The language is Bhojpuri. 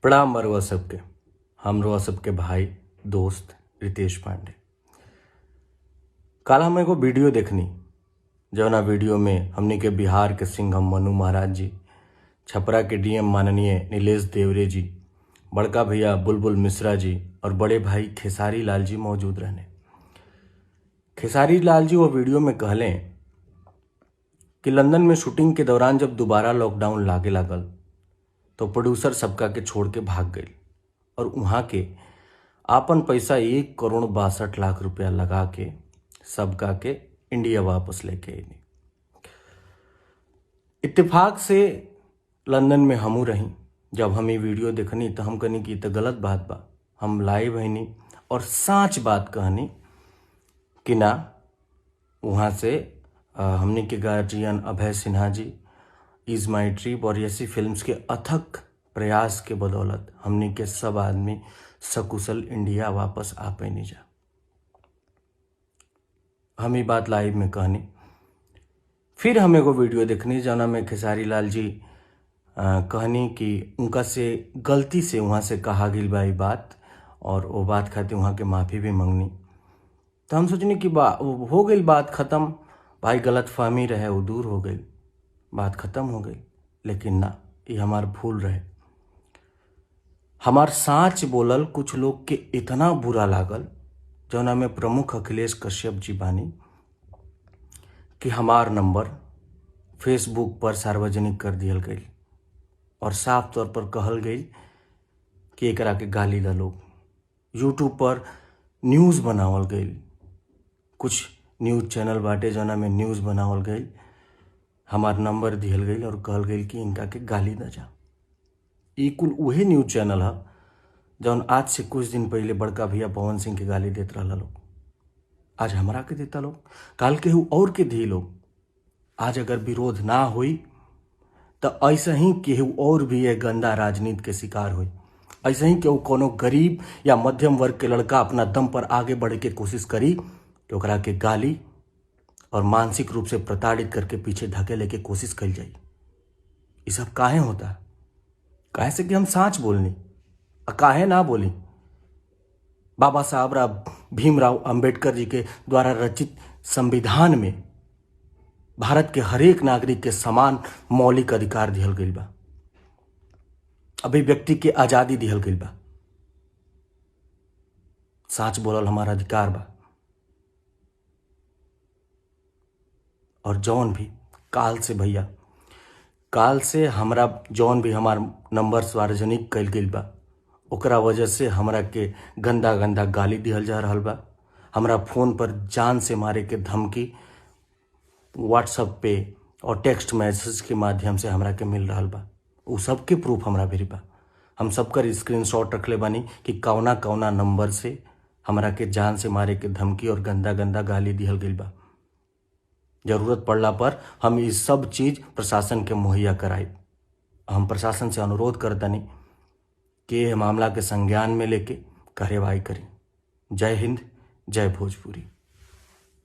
प्रणाम बरुआ सबके। हम रुआ सबके भाई दोस्त रितेश पांडे। काल हम एगो वीडियो देखनी, जौना वीडियो में हमनी के बिहार के सिंघम मनु महाराज जी, छपरा के डीएम माननीय नीलेष देवरे जी, बड़का भैया बुलबुल मिश्रा जी और बड़े भाई खेसारी लाल जी मौजूद रहने। खेसारी लाल जी वो वीडियो में कहलें कि लंदन में शूटिंग के दौरान जब दोबारा लॉकडाउन लागे लागल तो प्रोड्यूसर सबका के छोड़ के भाग गई और वहाँ के आपन पैसा 1 करोड़ 62 लाख रुपया लगा के सबका के इंडिया वापस लेके अइनी। इत्तेफाक से लंदन में हमू रही। जब हम ये वीडियो देखनी तो हम कहनी कि ई तो गलत बात बा। हम लाइव हनी और साच बात कहनी कि ना वहाँ से हमनी के guardian Abhay Sinha ji, is my trip और ऐसी फिल्म्स के अथक प्रयास के बदौलत हमनी के सब आदमी सकुशल इंडिया वापस आ पैनी जा। हम ये बात लाइव में कहनी। फिर हम एगो वीडियो देखनी जौना में खेसारी लाल जी कहनी कि उनका से गलती से वहाँ से कहा गिल बा ई बात और वो बात खातिर वहाँ के माफ़ी भी मंगनी। तो हम सोचनी कि बा हो गई बात ख़त्म, भाई गलत फहमी रहे वो दूर हो गई, बात ख़त्म हो गई। लेकिन ना, ये हमार भूल रहे। हमार साँच बोलल कुछ लोग के इतना बुरा लागल, जौना में प्रमुख अखिलेश कश्यप जी बानी, कि हमार नंबर फेसबुक पर सार्वजनिक कर दियल गई और साफ तौर पर कहल गई कि एकरा के गाली दा लोग। यूट्यूब पर न्यूज़ बनावल गई, कुछ न्यूज़ चैनल बाटे जौना में न्यूज़ बनावल गई, हमार नंबर दिहल गई और कहल गई कि इनका के गाली द जा। ई कुल उहे न्यूज़ चैनल ह जौन आज से कुछ दिन पहले बड़का भैया पवन सिंह के गाली देत रहला लोग, आज हमरा के देता लोग, काल केहू और के दी लोग। आज अगर विरोध ना होई तो ऐसे ही केहू और भी ये गंदा राजनीति के शिकार होई। ऐसे ही केहू कोनो गरीब या मध्यम वर्ग के लड़का अपना दम पर आगे बढ़े के कोशिश करी तो ओकरा के गाली और मानसिक रूप से प्रताड़ित करके पीछे धकेले के कोशिश कल जाई। ये सब काहे होता है? काहे से कि हम साँच बोलनी। आ काहे ना बोली? बाबा साहब राव भीमराव अंबेडकर जी के द्वारा रचित संविधान में भारत के हरेक नागरिक के समान मौलिक अधिकार दिहल गइल बा, अभिव्यक्ति के आज़ादी दिहल गइल बा। साच बोलल हमारा अधिकार बा। और जौन भी काल से भैया, काल से हमरा जौन भी हमार नंबर सार्वजनिक कइल गइल बा, ओकरा वजह से हमरा के गंदा गंदा गाली दिहल जा रहल बा। हमरा फोन पर जान से मारे के धमकी व्हाट्सएप पे और टेक्स्ट मैसेज के माध्यम से हमरा के मिल रहल बा। उ सबके प्रूफ हमरा भिरी बा। हम सबकर स्क्रीनशॉट रखले बानी कि कौना कौना नंबर से हमरा के जान से मारे के धमकी और गंदा गंदा गाली दिहल गइल बा। जरूरत पड़ला पर हम ई सब चीज़ प्रशासन के मुहैया कराई। हम प्रशासन से अनुरोध करतनी कि यह मामला के संज्ञान में लेके कार्रवाई करी। जय हिंद, जय भोजपुरी।